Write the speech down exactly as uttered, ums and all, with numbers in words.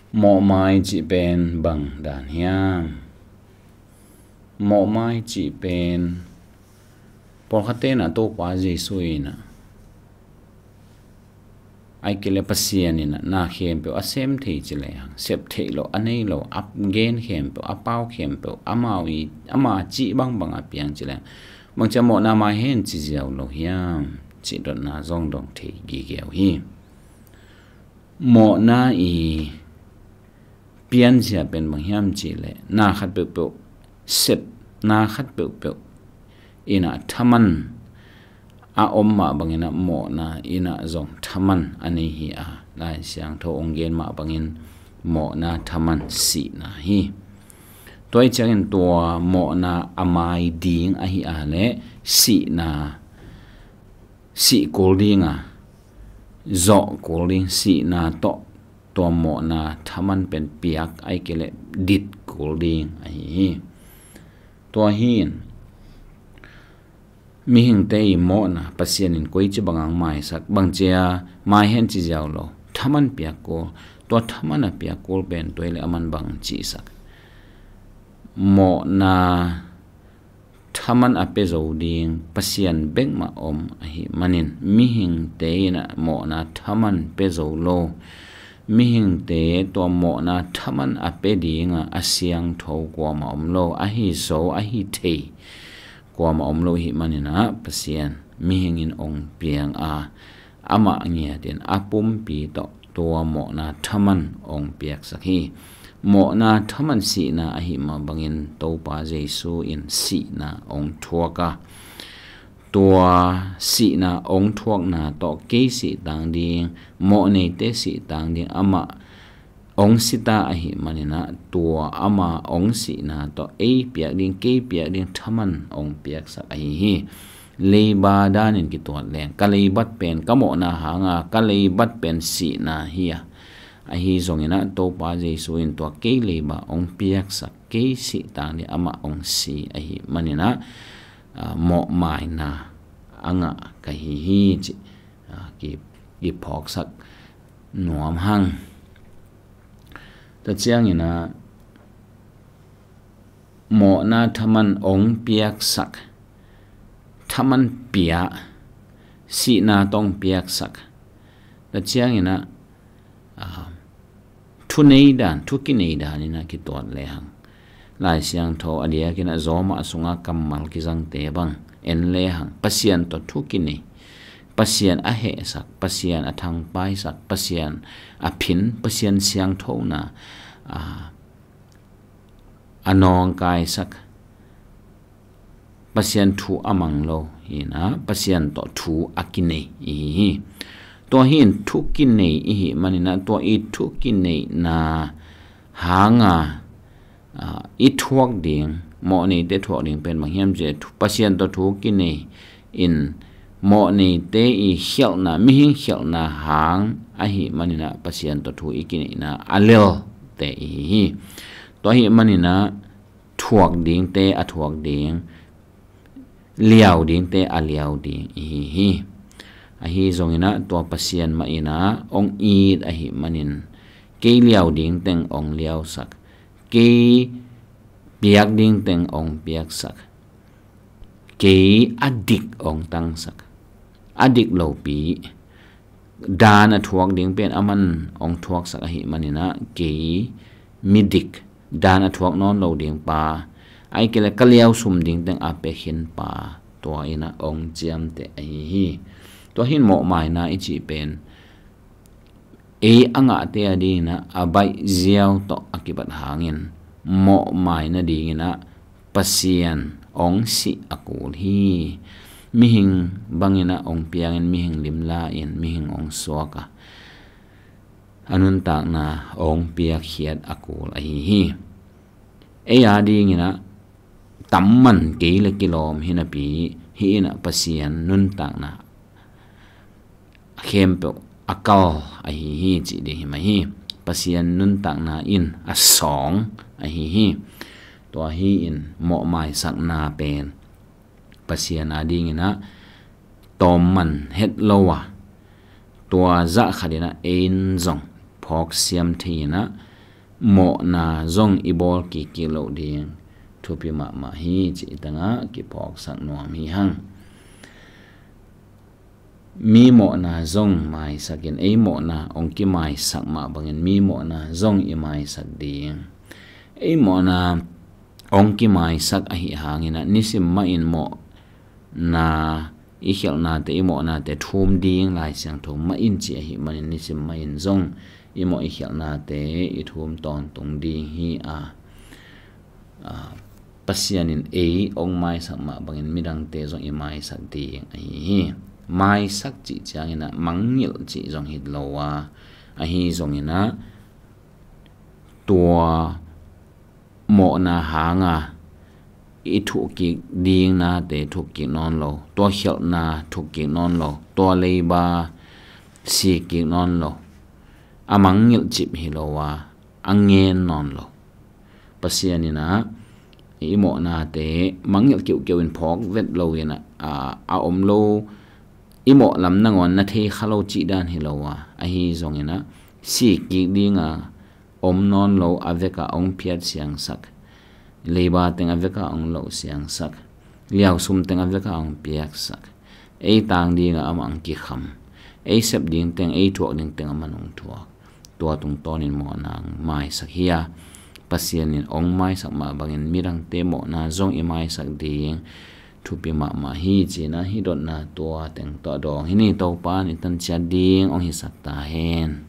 Mawhmai cih pen bang dan hiam? Mawhmai cih pen pawlkhatte in ah Topa Jesu in ah, ahih kei leh Pasian in ah na khempeuh a sem thei ci lehang, sep theih loh, a nei loh, a gen khempeuh, a pau khempeuh, amau i, ama cih bangbang a piang ci lehang, bangci a mawhna mai hen ci ziau lo hiam cih dotna zong dong thei gige uh hi. Mawhna i pianzia pen bang hiam cih leh, na khat peuhpeuh, sep na khat peuhpeuh in ah thaman a om mah bangin ah mawhna in ah zong thaman a nei hi a, Lai Siangtho hong gen mah bangin mawhna thaman sihna hi. Tua ahih ciangin tua mawhna a mai ding ahih a leh sihna, sih kul ding a, zawh kul ding, sihna tawh tua mawhna thaman pen piak, ahih kei leh dit kul ding ahi hi. Tua hi in, mihingte i mawhna Pasian in koici bang hang maisak, bangci a mai hen ci ziau lo, thaman piak kul, tua thaman a piak kul pen tua ahih leh aman bang cisak? Mawhna thaman a pia zo ding Pasian bek mah om ahih manin, mihingte in ah mawhna thaman pia zo lo. Mihingte tua mawhna thaman a pia ding a, a siangtho kuamah om lo, ahi zo, ahi thei kuamah om lo ahih manin ah, Pasian mihing in hong piang a, amah ngiat in a pumpi tawh tua mawhna thaman hong piaksak hi. Mawhna thaman sihna ahih mah bangin Topa Jesu in sihna hong thuak a, tua sihna hong thuakna tawh kei sih tang ding, mawhneite sih tang ding, amah hong si ta ahih manin ah, tua ama hong sihna tawh ei piak ding, kei piak ding thaman hong piaksak ahi hi. Leiba danin kituat leng, ka leibat pen, ka mawhna hang a ka leibat pen sihna hi a, ahi zongin ah Topa Jesu in tua kei leiba hong piaksak, kei sih tang ding amah hong si ahih manin ah, ah, mawhmaina a ngah ka hi hi cih, ah, ki, kiphawksak nuam hang. Tua ciangin ah, mawhna thaman hong piaksak, thaman pia, sihna tawh hong piaksak. Tua ciangin ah, ah, thu nei dan, thu kinei dan in ah kituat lehang, Lai Siangtho a diakin ah Rom ah sunga kammal kizangte bang en lehang, Pasian tawh thu kinei, Pasian a hehsak, Pasian a thangpaisak, Pasian a phin, Pasian siangthona, ah, a nawngkaisak, Pasian thu a mang lo hi in ah, Pasian tawh thu a kinei i hi hi. Tua hi in thu kinei i hih manin ah, tua i thu kineihna hang a, ah, i thuak ding, mawhneite thuak ding pen bang hiam cih leh, thu, Pasian tawh thu kinei in mawhneite i khialhna, mihing khialhna hang ahih manin ah, Pasian tawh thu i kineihna a lelte i hi hi. Tua ahih manin ah, thuak dingte a thuak ding, liau dingte a liau ding i hi hi. Ahi zongin ah, tua Pasian mah in ah hong it ahih manin, kei liau ding teng hong liausak, kei piak ding teng hong piaksak, kei a dik hong tangsak, a dik lopi dan a thuak ding pen aman hong thuaksak ahih manin ah, kei midik, dan a thuak nawn lo ding pa, ahih kei leh ka liau sum ding teng a pia khin pa, tua in ah hong ciamteh ahi hi. Tua hi in mawhmaina i cih pen ei a ngahte a dingin ah a baih ziau tawh a kibat hangin, mawhmai nadingin ah Pasian hong sih a kul hi. Mihing bangin ah hong piangin, mihing limla in, mihing hong suak a, a nuntakna hong piakkhiat a kul ahi hi. Ei a dingin ah tamman kei leh kilawm hi napi, hih in ah Pasian nuntakna khempeuh a kal ahi hi cih ding hi mah hi. Pasian nuntakna in a sawng ahi hi. Tua hi in mawhmaisakna pen Pasian a dingin ah tawmman het lo a, tua zah khat in ah ei in zong phawksiam thei in ah, mawhna zong i bawl kikkik loh ding thupi mahmah hi cih tengah kiphawksak nuam hi hang. Mi mawhna zong maisakin, ei mawhna hong kimaisak mah bangin mi mawhna zong i maisak ding. Ei mawhna hong kimaisak ahi hangin ah nisim mahin mawhna i khialhnate, i mawhnate thum ding Lai Siangtho mah in ci ahi manin nisim mahin zong i mawh i khialhnate i thum tawntung ding hi a, a, Pasian in ei hong maisak mah bangin midangte zong i maisak ding ahi hi. Maisak cih ciangin ah mangngilh cih zong hi lo a, ahi zongin ah tua mawhna hanga i thukkik ding nate thukkik nawn lo, tua khialhna thukkik nawn lo, tua leiba sikkik nawn lo, a mangngilh cip hi lo a, a ngen nawn lo. Pasian in ah i mawhnate mangngilh kiuhkiuh in phawk vet lo in ah, a, a om lo, i mawh lam nangawn na thei kha lo cih dan hi lo a, ahi zongin ah sikkik dinga om nawn lo a vekah hong phiat siangsak, leiba teng a vekah hong loh siangsak, liausum teng a vekah hong piaksak, ei tang dinga amah hong kikham, ei sep ding teng, ei thuak ding teng amah hong thuak, tua tungtawnin mawhna hong maisak hi a, Pasian in hong maisak mah bangin midangte mawhna zong i maisak ding thupi mahmah hi cih na hi dotna tua teng tawh dawng hi ni. Topa in i tan ciat ding hong hisak ta hen.